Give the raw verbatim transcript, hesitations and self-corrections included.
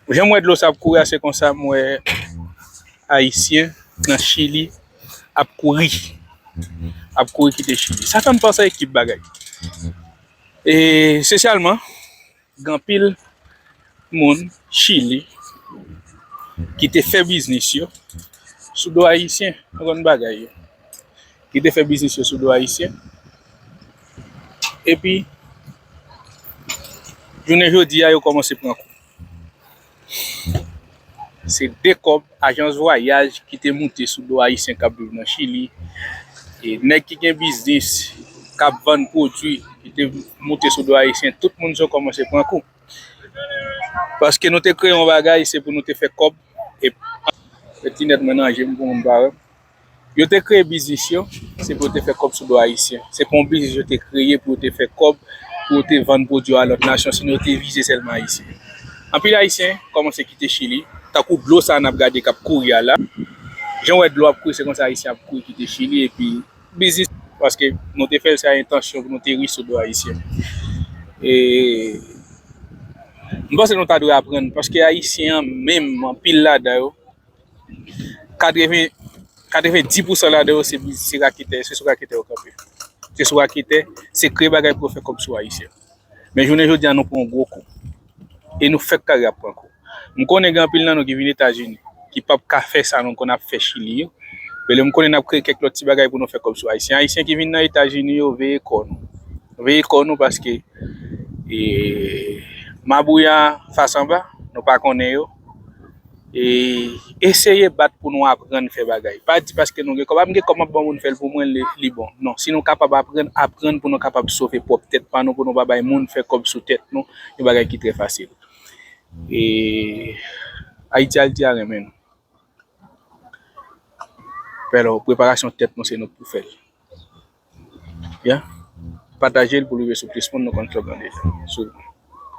Jan m wè dlo sa ap kouri a, se konsa m wè Ayisyen nan Chili ap kouri. Ap kouri kite Chili. Sa fè m panse a ekip bagay. E espesyalman, gen anpil moun Chili ki te fè biznis yo sou do Ayisyen. Ou konn bagay yo. Ki te fè biznis yo sou do Ayisyen. Epi, jounen jodi a, yo kòmanse pran kou. Se de kòb ajans vwayaj ki te moute sou do Ayisyen k ap viv nan Chili. E nèg ki gen biznis, k ap vann pwodui, ki te moute sou do Ayisyen, tout moun sa yo kòmanse pran kou. Paske nou te kreye yon bagay, se pou nou te fè kòb. E, e ti nèt mwen nan je m pou moun pa wè m. Yo te kreye biznis yo, se pou yo te fè kòb sou do Ayisyen. Se pa yon biznis yo te kreye pou yo te fè kòb, pou yo te vann pwodui yo a lòt nasyon, sinon yo te vize sèlman Ayisyen. Anpil Ayisyen kòmanse kite Chili, tankou dlo sa a n ap gade k ap kouri a la. Jan w wè dlo ap kouri, se konsa Ayisyen ap kouri kite Chili, epi biznis, paske nou te fè l se a entansyon pou nou te rich sou do Ayisyen. E m panse nou ta dwe aprann, paske Ayisyen an menm, anpil ladan yo, katreven, katrevendi pousan ladan yo se, se raketè, se sou raketè yo kanpe. Se sou raketè, se kreye bagay pou yo fè kòb sou Ayisyen. Men jounen jodi a, nou pran yon gwo kou. E nou fèk kare ap pran kou. M konnen gen anpil nan nou ki vin Etazini, ki p ap ka fè sa nou konn ap fè Chili yo. Men lè m konnen n ap kreye kèk lòt ti bagay pou nou fè kòb sou Ayisyen. Ayisyen ki vin nan Etazini yo, veye kò nou. Veye kò nou paske, e, mabouya fas anba, nou pa konnen yo. E eseye bat pou nou aprann fè bagay. Pa di paske nou gen kòb, "A, m gen kòb, m ap ban moun fè l pou mwen, li, li bon." Non, si nou kapab aprann, aprann pou nou kapab sove pwòp tèt pa nou, pou nou pa bay moun fè kòb sou tèt nou, yon bagay ki trè fasil. E Ayiti, Ayiti a renmen nou. Pèlo, preparasyon tèt nou, se nou k pou fè l. Ya. Pataje l pou l rive sou plis moun, nou konn slogan deja. Sou